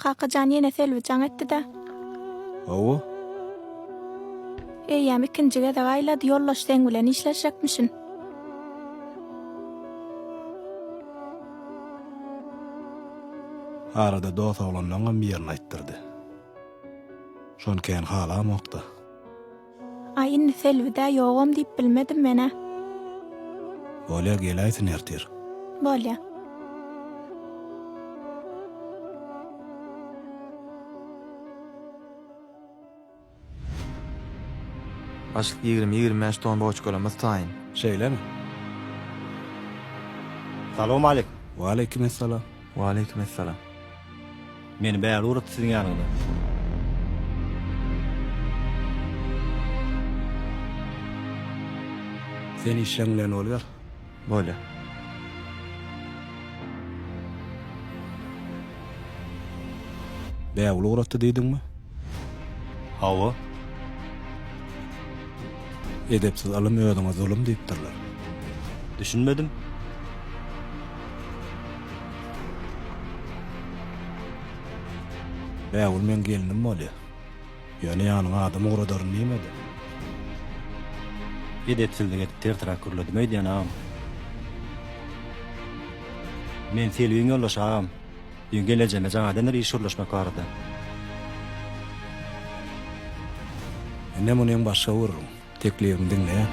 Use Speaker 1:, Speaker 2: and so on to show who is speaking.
Speaker 1: Kakajan ýene Selbi jaň etdi-dä.
Speaker 2: Hawa.
Speaker 1: Eýýäm ikinji gezek aýlady, ýoldaş seň bilen işleşjekmişin.
Speaker 2: Arada dos oglanlaňam birini aýtdyrdy. Şony kän halamok-da.
Speaker 1: Aý indi Selbi-dä ýogam diýip bilmedim men-ä.
Speaker 2: Bolýa geläýsin ertir.
Speaker 1: Bolýa.
Speaker 3: Başlyk 20, 25 ton boçkalarymyz taýyn.
Speaker 2: Şeýlemi?
Speaker 4: Salowmaleýkim.
Speaker 2: Waleýkim essalam.
Speaker 3: Waleýkim essalam.
Speaker 4: Meni bäri ugratdy siziň ýanyňyza.
Speaker 2: Sen işleň bilen boluber.
Speaker 3: Bolýa.
Speaker 2: Bägül ugratdy diýdiňmi?
Speaker 4: Hawa.
Speaker 2: Edepsiz ylym özüňe zulum diýipdirler.
Speaker 4: Düşünmedim.
Speaker 2: Bägül meň gelnim bolýa. Ýöne ýanyňa adam ugradaryn diýmedi.
Speaker 4: Edepsizlik edip tersiräk gürledim öýdýän agam. Men Selbiň ýoldaşy agam. Düýn gelnejeme jaň edendir iş gürleşmek barada.
Speaker 2: Ine munyň başga gürrüň. Teklibimi diňleýän.